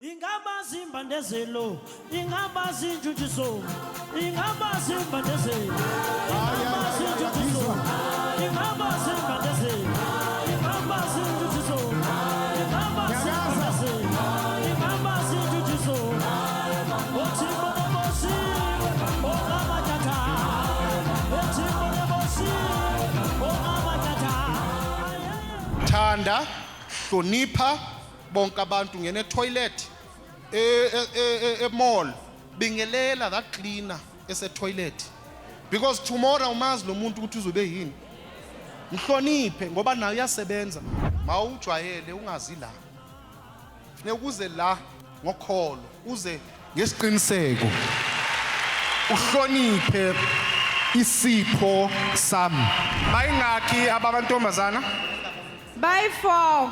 Ingaba zimbandezelo, ingaba zinjujiso, ingaba zimbandezelo, ingaba zinjujiso, ingaba zimbandezelo, ingaba zinjujiso, ingaba zimbandezelo, ingaba zinjujiso. Othi bona bosiwe, ongamathatha. Othi bona bosiwe, ongamathatha. Thanda, hlonipha bonke abantu, ngena etoilet, e-mall, bingelela that cleaner ese-toilet, because tomorrow umazi lo muntu ukuthi uzobe yini. Mhloniphe ngoba naye uyasebenza. Mawujwayele ungazi la, funeka uze la ngokholo, uze ngesiqiniseko, uhloniphe isipho sami. Bayingakhi ababantombazana? Bayi-4.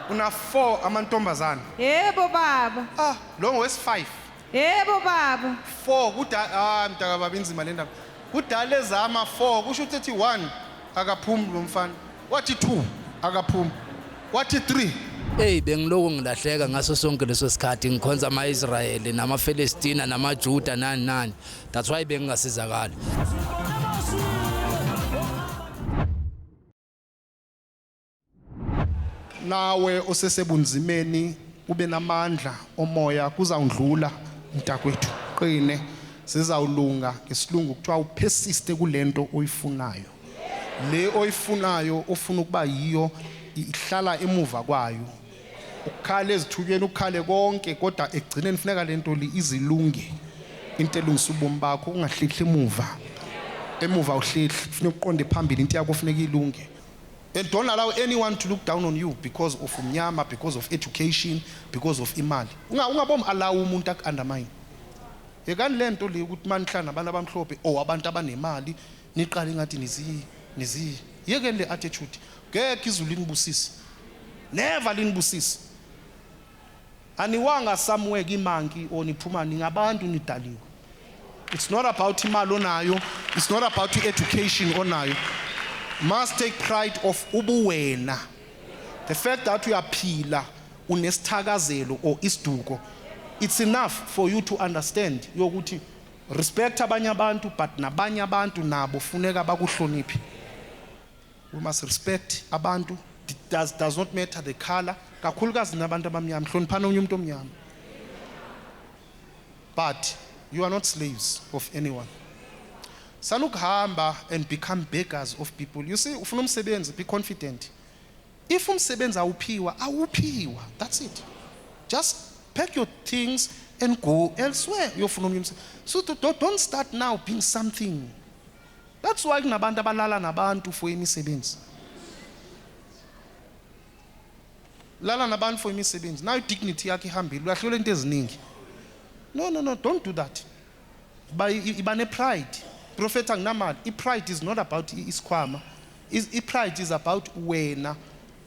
Una 4 amantombazana? Yebo baba. Ah, lo ngowesi-5? Yebo baba. 4 kuda. Ah, mntaka baba, inzima le ndaba. Kudala ezama 4, kusho ukuthi ethi 1 akaphumi lo mfana, wathi 2 akaphumi, wathi 3. Ey, bengiloku ngilahleka ngaso sonke leso sikhathi, ngikhonza ama-Israyeli namaFilestina namaJuda, nani nani. That's why bengingasizakali. Nawe osesebunzimeni, ube namandla omoya, kuzawundlula mntakwethu, qine, sizawulunga. Ngesilungu kuthiwa upersiste kulento oyifunayo. Le oyifunayo, ofuna ukuba yiyo, ihlala emuva kwayo. Ukukhala ezithukweni, ukhale konke, kodwa ekugcineni funeka lento li izilunge. Into elungisa ubomi bakho, ungahlehli emuva. Emuva uhlehli, funeka uqonde phambili. Into yakho funeka ilunge. And don't allow anyone to look down on you because of umnyama, because of education, because of imali. Ungabom allow umuntu aku-undermine. Yekani le nto le ukuthi manihlala nabantu abamhlophe or abantu abanemali, niqale ngathi nizi. Yekeni le attitude. Ngeke izulu linibusise, never linibusise. Aniwanga somewhere ki-monkey or niphuma, ningabantu, nidaliwe. It's not about imali onayo, it's not about i-education onayo. Must take pride of ubuwena. The fact that uyaphila, unesithakazelo or isiduko, it's enough for you to understand yokuthi respect abanye abantu, but nabanye abantu nabo funeka bakuhloniphe. We must respect abantu. It does not matter the color, kakhulukazi nabantu abamnyama, hloniphana omunye umuntu omnyama. But you are not slaves of anyone. Sanukuhamba and become beggars of people. You see, ufuna umsebenzi, be confident. If umsebenzi awuphiwa, awuphiwa, that's it. Just pack your things and go elsewhere, uyofuna omunye umsebenzi. So don't start now being something. That's why kunabantu abalala nabantu for imisebenzi. Lala nabantu for imisebenzi, nayo dignity yakho ihambile, uyahlula into eziningi. No, no, no, don't do that. Iba ne-pride. Prophet, anginamali. I-pride is not about isikhwama. I-pride is about wena.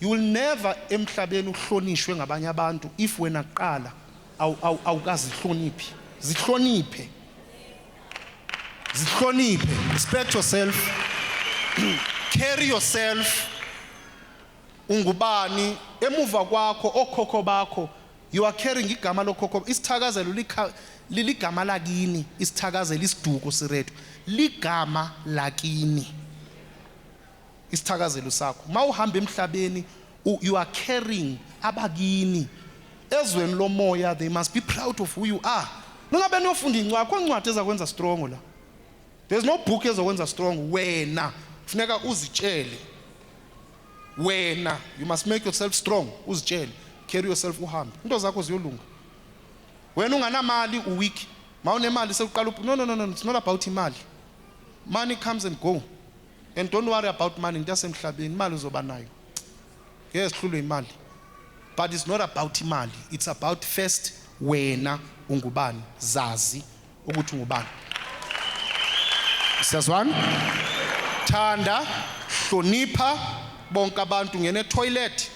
You will never emhlabeni uhlonishwe ngabanye abantu if wena kuqala awukazihloniphi. Zihloniphe, zihloniphe. Respect yourself, carry yourself. Ungubani emuva kwakho, okhokho bakho? You are carrying igama lokhokho, isithakazelo liligama lakini. Isithakazelo, isiduko sirethu, ligama lakini. Isithakazelo sakho, mawuhamba emhlabeni, you are carrying abakini ezweni lomoya. They must be proud of who you are. Ningabe niyofunda incwadi, akho incwadi ezakwenza strong la. There's no book ezokwenza strong. Wena funeka uzitshele wena. You must make yourself strong, uzitshele, carry yourself, uhambe, into zakho ziyolunga. Wena unganamali uweak, mawunemali sekuqala no, no, no, no, it's not about imali. Money comes and go, and don't worry about money. Into yasemhlabeni, imali uzoba nayo, ngeke sihlulwe imali. But it's not about imali, it's about first wena ungubani. Zazi ukuthi ungubani. Siyazwana? Thanda, hlonipha bonke abantu, ngena etoilet,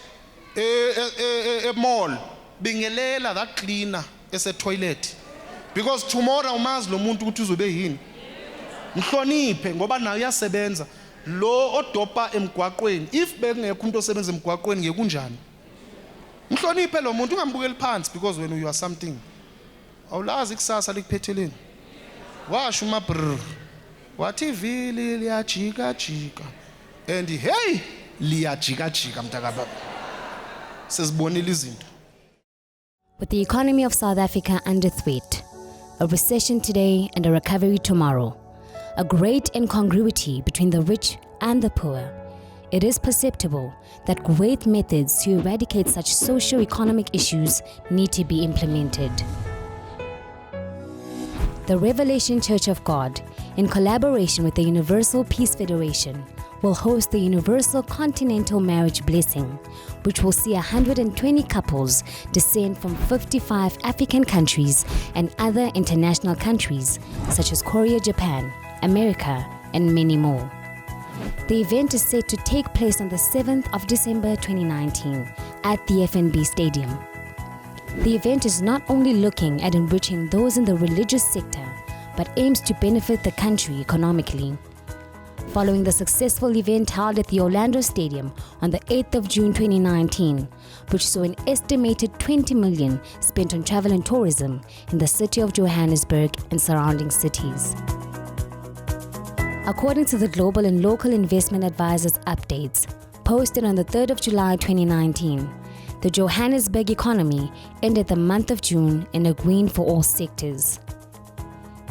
e-mall, bingelela that cleaner ese-toilet, because tomorrow umazi lo muntu ukuthi uzobe yini. Mhloniphe ngoba naye uyasebenza. Lo odopa emgwaqweni, if bekungekho umuntu osebenza emgwaqweni, ngekunjani? Mhloniphe lo muntu, ungambukeli phansi because wena you are something. Awulazi ikusasa likuphetheleni. Washo uMabrr wathi ivili liyajikajika, and hey, liyajikajika mntakababa, sezibonile izinto. With the economy of South Africa under threat, a recession today and a recovery tomorrow, a great incongruity between the rich and the poor, it is perceptible that great methods to eradicate such socio-economic issues need to be implemented. The Revelation Church of God, in collaboration with the Universal Peace Federation, will host the Universal Continental Marriage Blessing, which will see 120 couples descend from 55 African countries and other international countries such as Korea, Japan, America, and many more. The event is set to take place on the 7th of December 2019 at the FNB Stadium. The event is not only looking at enriching those in the religious sector, but aims to benefit the country economically. Following the successful event held at the Orlando Stadium on the 8th of June 2019, which saw an estimated 20 million spent on travel and tourism in the city of Johannesburg and surrounding cities. According to the Global and Local Investment Advisors updates posted on the 3rd of July 2019, the Johannesburg economy ended the month of June in a green for all sectors.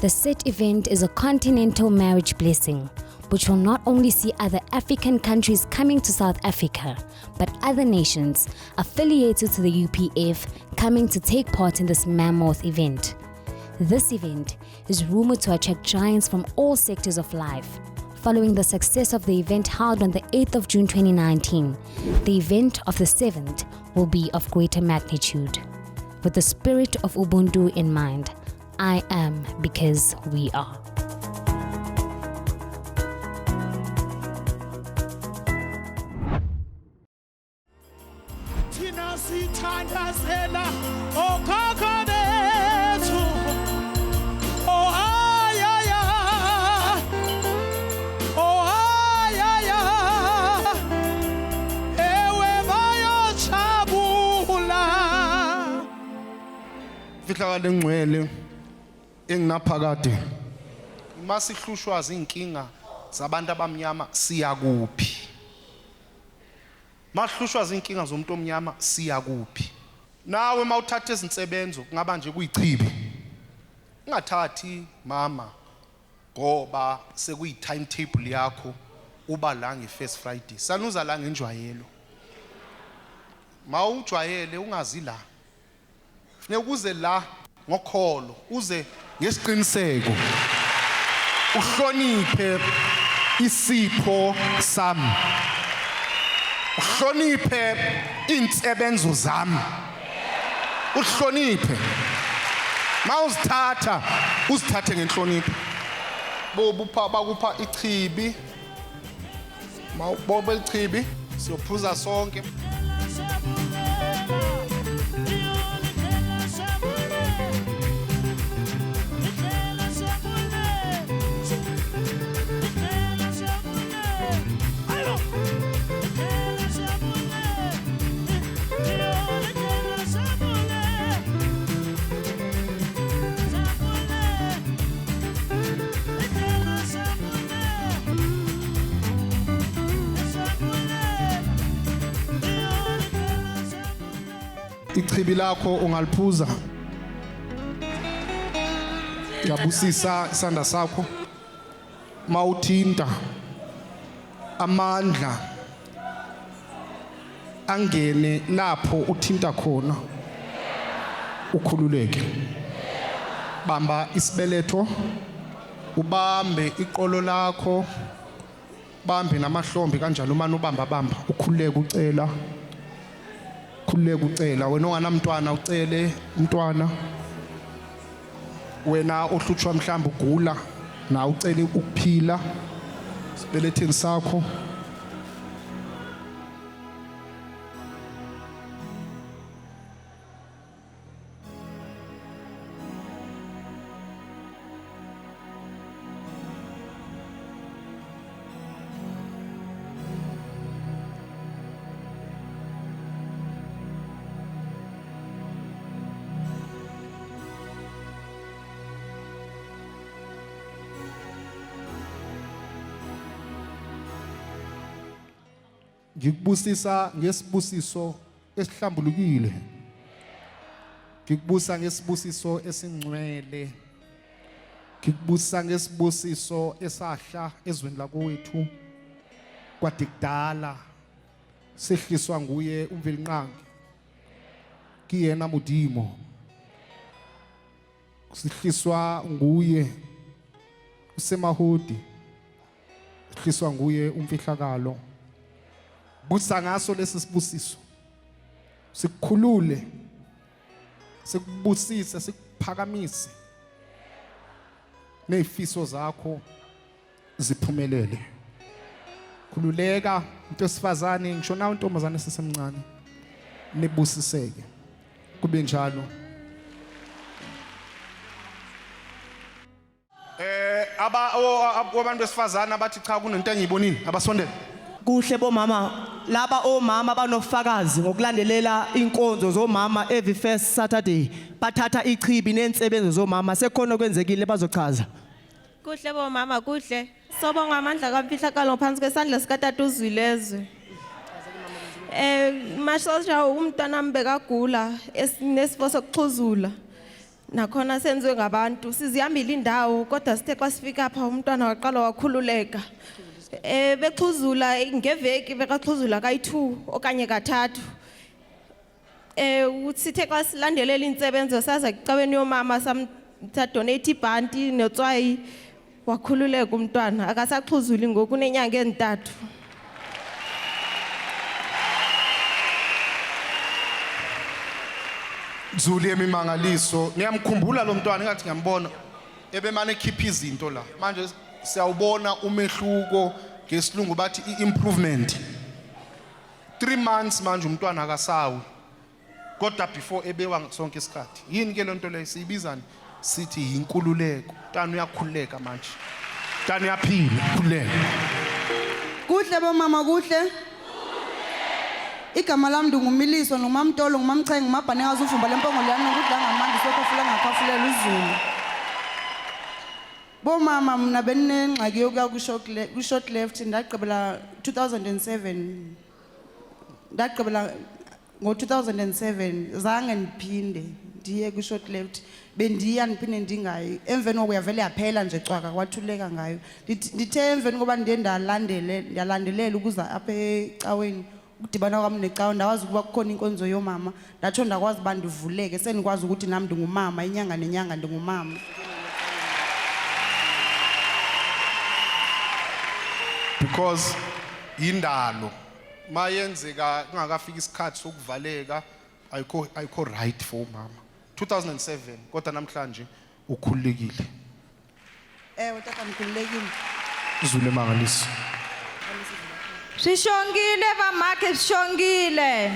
The set event is a continental marriage blessing, which will not only see other African countries coming to South Africa, but other nations affiliated to the UPF coming to take part in this mammoth event. This event is rumored to attract giants from all sectors of life. Following the success of the event held on the 8th of June 2019, the event of the 7th will be of greater magnitude. With the spirit of Ubuntu in mind, I am because we are. Thina sithandazela okhokho bethu, oh ayaya, oh ayaya, ewe bayojabula. Fihlakalo engcwele enginaphakade, masihlushwa zinkinga zabantu abamnyama siya kuphi? Mahlushwa zinkinga zomuntu omnyama siya kuphi? Nawe mawuthatha izinsebenzo kungaba nje kuyichibi, ungathathi mama ngoba sekuyi timetable yakho uba la nge-first Friday, sanuza la ngenjwayelo. Mawujwayele ungazi la, funeka uze la ngokholo, uze ngesiqiniseko, uhloniphe isipho sami, uhloniphe insebenzo zami, uhloniphe. Mawuzithatha uzithathe ngenhlonipho. Bobupha bakupha ichibi, mawubombe ichibi siyophuza sonke. Ichibi lakho ungaliphuza, ngiyabusisa isandla sakho. Mawuthinta amandla angene lapho uthinta khona, ukhululeke. Bamba isibeletho, ubambe iqolo lakho, bambe namahlombe kanjalo, umane ubamba bamba, ukhululeke ucela. Khululeka ucela. Wena onganamntwana ucele umntwana, wena ohlutshwa mhlawumbe ugula na ucele ukuphila sibeletheni sakho. Ngikubusisa ngesibusiso esihlambulukile. Ngikubusa ngesibusiso esingcwele. Ngikubusa ngesibusiso esahla ezweni lakowethu kwade kudala sehliswa nguye uMvelinqangi. Kiyena Modimo. Sihliswa nguye usemahodi. Sihliswa nguye umfihlakalo. Busa ngaso lesi sibusiso. Sikukhulule. Sikubusise, sikuphakamise. Nezifiso zakho ziphumelele. Khululeka umuntu wesifazane ngisho nawe ntombazane sesemncane. Nibusiseke. Kube njalo. Aba abantu besifazane abathi cha kunento engiyibonile abasondele. Kuhle bomama laba omama banofakazi ngokulandelela inkonzo zomama every first Saturday bathatha ichibi nensebenzo zomama sekhona okwenzekile bazochaza. Kuhle bomama kuhle. Sobonga amandla kamfihlakalo phansi kwesandla sikatata uZwilezwe. Mashosha umntwana wami bekagula nesifo sokuxhuzula. Nakhona senziwe ngabantu sizihambile indawo kodwa sithe xa sifika apha umntwana waqala wakhululeka. Bexhuzula ngeveki bekaxhuzula kayi-2 okanye kathathu. Sithe xa silandelela intsebenzo saza kucaweni yomama samtha donate ibhanti notswayi wakhululeka umntwana akasaxhuzuli ngoku unenyanga ezintathu. Zulu yemimangaliso ngiyamkhumbula lo mntwana ngathi ngiyambona ebemane ekhipha izinto la manje siyawubona umehluko ngesilungu bathi i-improvement 3 months manje umntwana akasawi kodwa before ebewa sonke isikhathi yini ke lento leyo siyibizani sithi yinkululeko mntwana uyakhululeka manje mntwana uyaphila khululeka. Kuhle bomama kuhle. Igama lami ndinguMiliso nguMamtolo nguMamchenge ngumabhanekazi uvumba lempongolo yami nokudla ngamandla sokhafula ngakhafulela uZulu. Bomama mna benginengxaki yokuya ku-short left ndagqibela 2007. Ndagqibela ngo-2007 zange ndiphinde ndiye ku-short left bendiya ndiphinde ndingayi emveni koko yavele yaphela nje cwaka kwathuleka ngayo. Ndithe emveni koba ndiye ndalandelela ukuza apha ecaweni ukudibana kwam necawa ndawazi ukuba kukhona inkonzo yoomama ndatsho ndakwazi uba ndivuleke sendikwazi ukuthi nam ndingumama inyanga nenyanga ndingumama. Because indalo mayenzeka kungakafiki isikhathi sokuvaleka ayikho right for umama 2007 kodwa namhlanje ukhululekile. Ewe tata ndikhululekile. Zulu emangaliso. Swi xongile vamakhi swi xongile.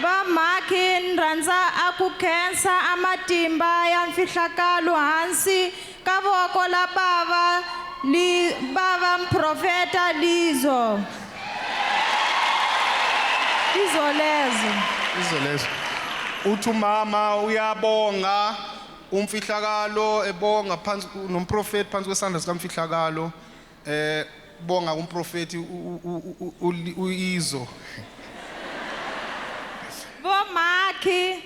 Vamakhi ni rhandza a ku khensa a matimba ya mfihlakalo hansi ka voko la bava li bava mprofeta Lizo. Lizo lezo. Lizo lezo. Uthi umama uyabonga umfihlakalo ebonga phansi nomprofeti phansi kwesandla sikamfihlakalo bonga kumprofeti uIzo. Bomakhi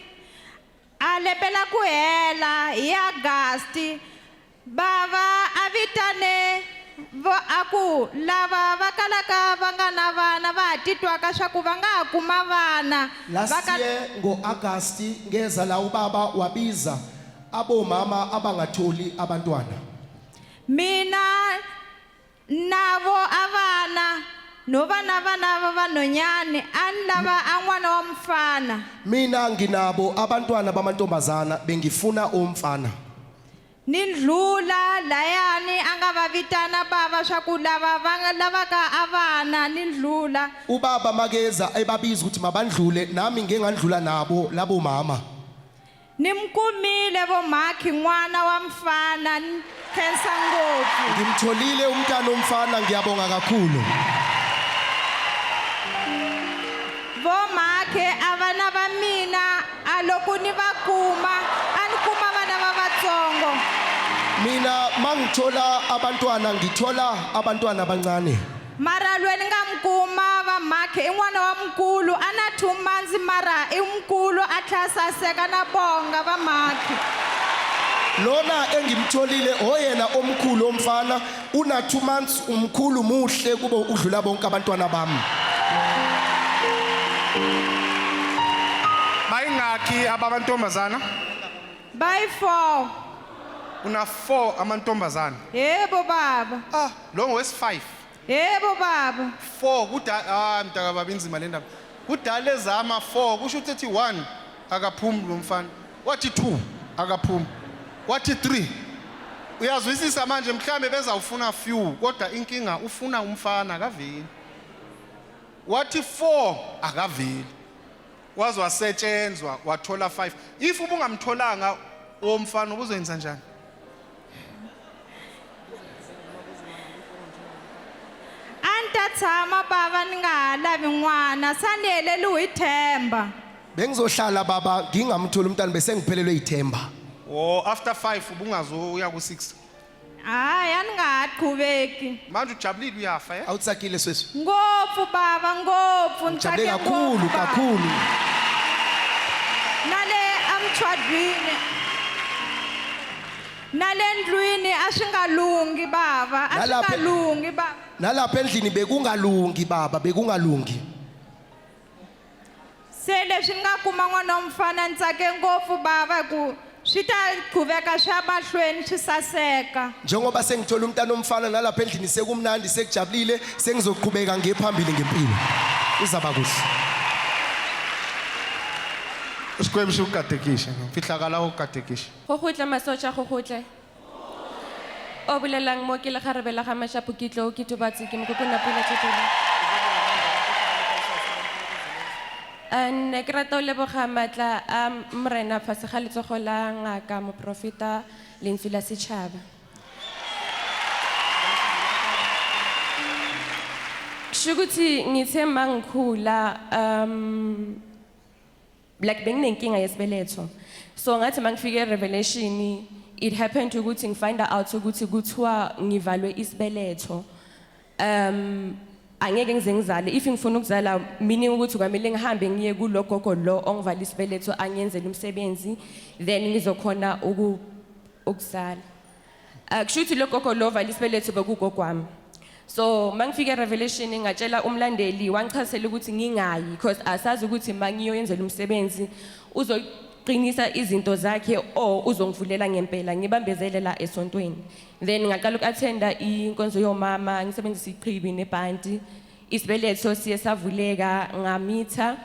alepela ku hela hi August bava a vitane vo aku lava va kalaka va nga na vana va ha titwaka swa ku va nga ha kuma vana. Last Va ka year ngo-August ngeza la ubaba wabiza abomama abangatholi abantwana. Mina navo avana no vana vana va vanhwanyani a ni lava a n'wana wa mfana. Mina nginabo abantwana bamantombazana bengifuna umfana. Ni ndlula layani a nga va vitana bava swa ku lava va nga lavaka a vana ni ndlula. Ubaba makeza ebabiza ukuthi mabandlule nami ngeke ngandlula nabo labo mama. Ni mkumile vomakhi n'wana wa mfana ni khensa ngopfu. Ngimtholile umntana omfana ngiyabonga kakhulu. Vomakhi a vana va mina a loko ni va kuma a ni kuma vana va vatsongo. Mina mangithola abantwana ngithola abantwana abancane. Mara loyi ni nga mi kuma va makhe i n'wana wa mukulu a na 2 months mara i mukulu a tlhela saseka na bonga va makhe. Lona engimtholile oyena omkhulu omfana una 2 months umkhulu muhle kube udlula bonke abantwana bami. Bayingakhi ababantombazana? Bayi 4. Una 4 amantombazana. Yebo baba. Ah, lo ngowesi 5. Yebo baba. 4 kuda ah mntaka baba inzima le ndaba. Kudala ezama 4 kusho ukuthi ethi 1 akaphumi lo mfana. Wathi 2 akaphumi. Wathi 3. Uyazwisisa manje mhlambe bezawufuna few kodwa inkinga ufuna umfana akaveli. Wathi 4 akaveli. Waze wasetshenzwa wathola 5. If ubungamtholanga womfana ubuzoyenza njani? A ni ta tshama baba ni nga ha lavi n'wana sa ni heleliwe hi themba. Bengizohlala baba ngingamtholi umntwana bese ngiphelelwe ithemba. Oh, after 5 ubungazoya ku 6. Hayi a ni nga ha qhuveki. Manje ujabulile uyafa eh? Awutsakile sweswi. Ngopfu baba ngopfu ni Ngijabule tsake kakhulu ngopfu, baba. kakhulu. Na le emtshwadwini na le ndlwini a swi nga lunghi baba a swi nga lunghi baba. Nalapha endlini bekungalungi baba bekungalungi. Se leswi ni nga kuma n'wana wa mufana ni tsake ngopfu baba ku swi ta qhuveka swi ya mahlweni swi saseka. Njengoba sengithola umntana omfana nalapha endlini sekumnandi sekujabulile sengizoqhubeka ngiye phambili ngempilo. Uzaba kuhle. Xikwembu xi ku katekisa. Fihlakala ku katekisa. Go go tle masocha go go tle. O bolelang mo ke le garebe la ga Mashapo ke tlo ke tobatse ke mokoko na pula tšetele. Ne ke rata ho leboga matla a morena fase ga letsogo la ngaka moprofeta lentswe la setšhaba. Shukuthi ngithe mangikhula like benginenkinga yesibeletho. So ngathi mangifike revelation it happened ukuthi ngifind out ukuthi kuthiwa ngivalwe isibeletho. Angeke ngize ngizale if ngifuna ukuzala meaning ukuthi kwamele ngihambe ngiye kulogogo lo ongivala isibeletho angiyenzele umsebenzi then ngizokhona ukuzala. Kusho ukuthi logogo lo vala isibeletho bekugogo wami. So mangifike revelation ngatshela umlandeli wangichazela ukuthi ngingayi because asazi ukuthi mangiyoyenzela umsebenzi uzoqinisa izinto zakhe or uzongivulela ngempela ngibambezele la esontweni. Then ngaqala uku-attenda inkonzo yomama ngisebenzisa iqhibi nebhanti isibeletho siye savuleka ngamitha.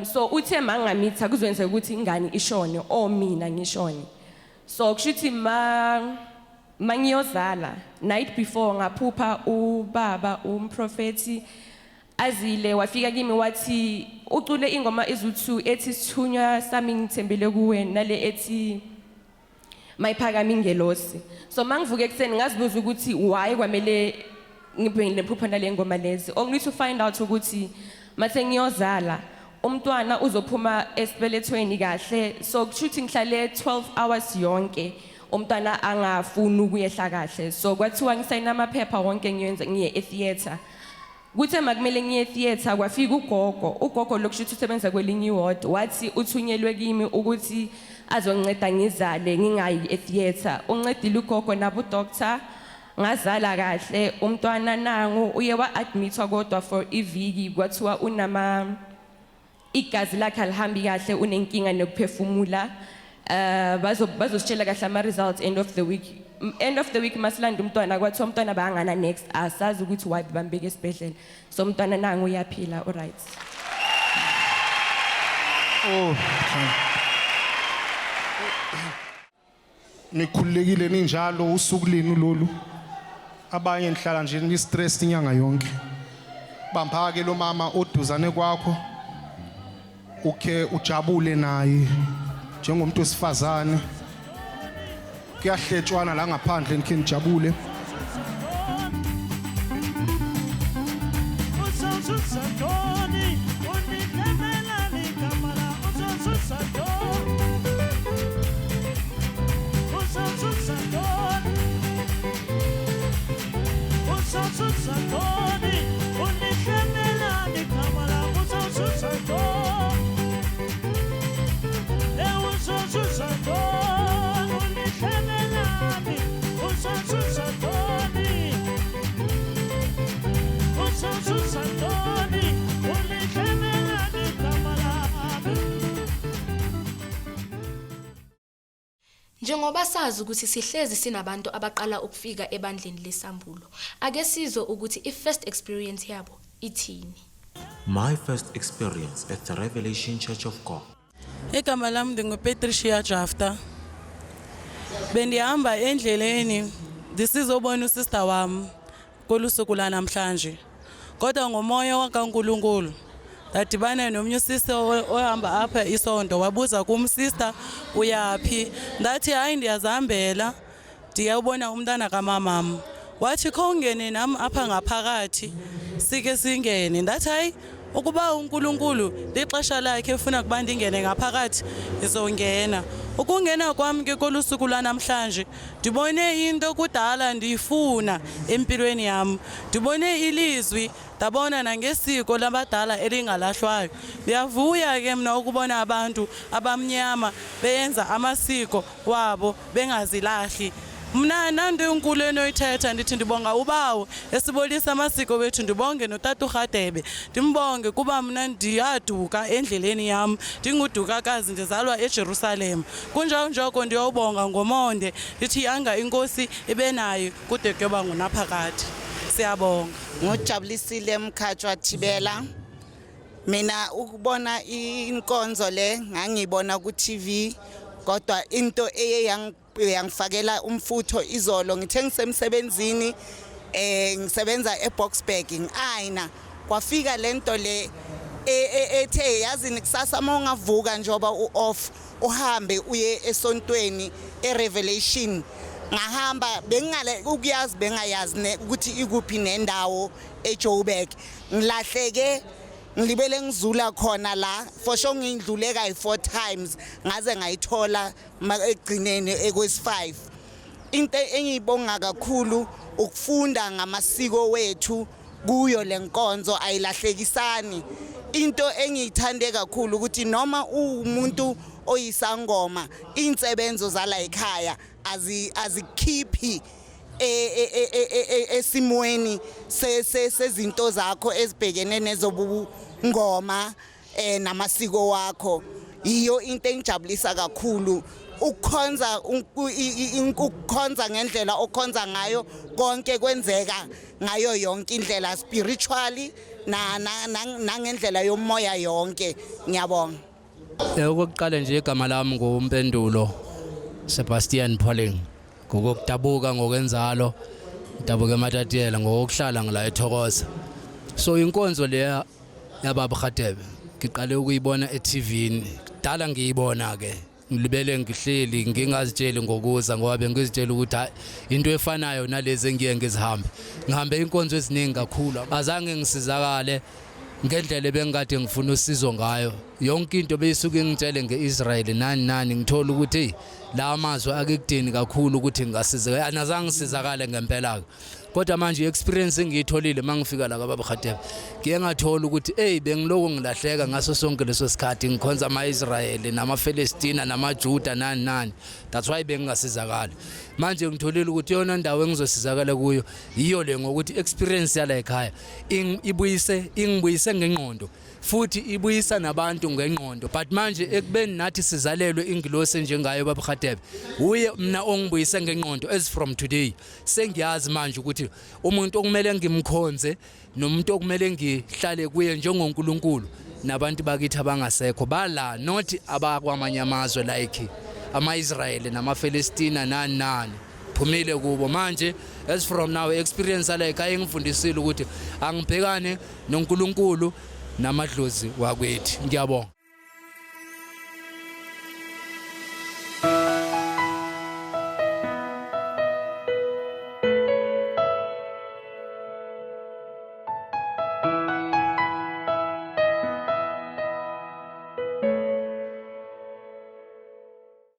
So uthe mangamitha kuzoyenza ukuthi ingane ishone or mina ngishone. So kusho ukuthi mangiyozala night before ngaphupha ubaba umprofeti azile wafika kimi wathi ucule ingoma ezu2 ethi sithunywa sami ngithembele kuwe nale ethi mayiphakama ingelosi. So mangivuke ekseni ngazibuza ukuthi why kwamele ngibe nephupho nale ngoma lezi only to find out ukuthi mathe ngiyozala umntwana uzophuma esibelethweni kahle. So kusho ukuthi ngihlale 12 hours yonke umntwana angafuni ukuyehla kahle. So kwathiwa ngisayina amaphepha wonke ngiyenze ngiye e-theatre. Kuthe makumele ngiye e-theatre kwafika ugogo, ugogo lokusho ukuthi usebenza kwelinye iward wathi uthunyelwe kimi ukuthi azonginceda ngizale ngingayi e-theatre. Uncedile ugogo nabo doctor ngazala kahle umntwana nangu uye wa-admithwa kodwa for iviki kwathiwa unama igazi lakhe alihambi kahle unenkinga nokuphefumula. Bazositshela kahle ama results end of the week. End of the week masilanda umntwana kwathiwa umntwana bayangana next asazi ukuthi why bambeke esibhedlela. So umntwana nangu uyaphila all right. Oh. Nikhululekile ninjalo usuku lenu lolu. Abanye nihlala nje ni stress inyanga yonke. Bamba ke lo mama oduzane kwakho. Ukhe ujabule naye njengomuntu wesifazane. Kuyahletshwana la ngaphandle nikhe nijabule. Uzozuza Njengoba sazi ukuthi sihlezi sinabantu abaqala ukufika ebandleni lesambulo, ake sizwe ukuthi i-first experience yabo ithini. My first experience at the Revelation Church of God. Igama lam ndinguPatricia Jafta. Bendihamba endleleni ndisizobona usista wam kolu suku lanamhlanje. Kodwa ngomoya wakaNkulunkulu ndadibana nomnye usista ohamba apha isonto wabuza kum sista uyaphi ndathi hayi ndiyazihambela ndiyawubona umntana kamamam wathi kho ungene nam apha ngaphakathi sike singene ndathi hayi ukuba uNkulunkulu lixesha lakhe efuna kuba ndingene ngaphakathi ndizongena ukungena kwam ke kolu suku lwanamhlanje ndibone into kudala ndiyifuna empilweni yam ndibone ilizwi ndabona nangesiko labadala elingalahlwayo ndiyavuya ke mna ukubona abantu abamnyama beyenza amasiko wabo bengazilahli mna nanto inkulu enoyithetha ndithi ndibonga ubawo esibolisa amasiko wethu ndibonge notata urhadebe ndimbonge kuba mna ndiyaduka endleleni yam ndingudukakazi ndizalwa ejerusalem kunjalo njoko ndiyobonga ngomonde ndithi yanga inkosi ibe naye kude kuyoba ngunaphakade siyabonga Ngojabulisile Mkhatshwa Thibela. Mina ukubona inkonzo le ngangibona ku TV kodwa into eye yangifakela umfutho izolo ngithe ngisemsebenzini ngisebenza eBoksburg ngiayina kwafika lento le ethe yazini kusasa uma ungavuka njengoba u-off uhambe uye esontweni eRevelation ngahamba bengingale ukuyazi bengayazi ukuthi ikuphi nendawo eJoburg ngilahleke ngilibele ngizula khona la for sure ngindlule kayi 4 times ngaze ngayithola ekugcineni ekwesi5 into engiyibonga kakhulu ukufunda ngamasiko wethu kuyo lenkonzo ayilahlekisani into engiyithande kakhulu ukuthi noma umuntu oyisangoma insebenzo zala ekhaya azikhiphi esimweni sezinto zakho ezibhekene nezobungoma namasiko wakho iyo into engijabulisa kakhulu ukukhonza ukukhonza ngendlela okhonza ngayo konke kwenzeka ngayo yonke indlela spiritually na nangendlela yomoya yonke ngiyabonga. Okokuqala nje igama lami nguMpendulo Sebastian Pauling ngokudabuka ngokwenzalo ngidabuka eMatatiyela ngokuhlala ngila eThokoza. So inkonzo leya yababa Khatebe ngiqale ukuyibona eTV kudala ngiyibona ke ngilibele ngihleli ngingazitsheli ngokuza ngoba bengizitshela ukuthi into efanayo nalezi engiye ngizihambe ngihambe inkonzo eziningi kakhulu azange ngisizakale ngendlela ebengikade ngifuna usizo ngayo yonke into beyisuke ngitshele ngeIsrael nani nani ngithola ukuthi la amazwi akekudini kakhulu ukuthi ngingasizeka anazange ngisizakale ngempela ke kodwa manje iexperience engiyitholile mangifika la kwababa Khatebe ngiye ngathola ukuthi hey bengiloko ngilahleka ngaso sonke leso sikhathi ngikhonza amaIsrael namaFilestina namaJuda nani nani that's why bengingasizakali manje ngitholile ukuthi yona ndawo engizosizakala kuyo yiyo le ngokuthi experience yala ekhaya ibuyise ingibuyise ngengqondo futhi ibuyisa nabantu ngengqondo but manje ekubeni nathi sizalelwe ingilosi njengayo baba Khatebe uye mina ongibuyise ngengqondo as from today sengiyazi manje ukuthi umuntu okumele ngimkhonze nomuntu okumele ngihlale kuye njengoNkulunkulu nabantu bakithi abangasekho bala not abakwamanye amazwe like ama-Israyeli namaFilestina nani nani phumile kubo manje as from now experience like ayengifundisile ukuthi angibhekane noNkulunkulu namadlozi wakwethu ngiyabonga.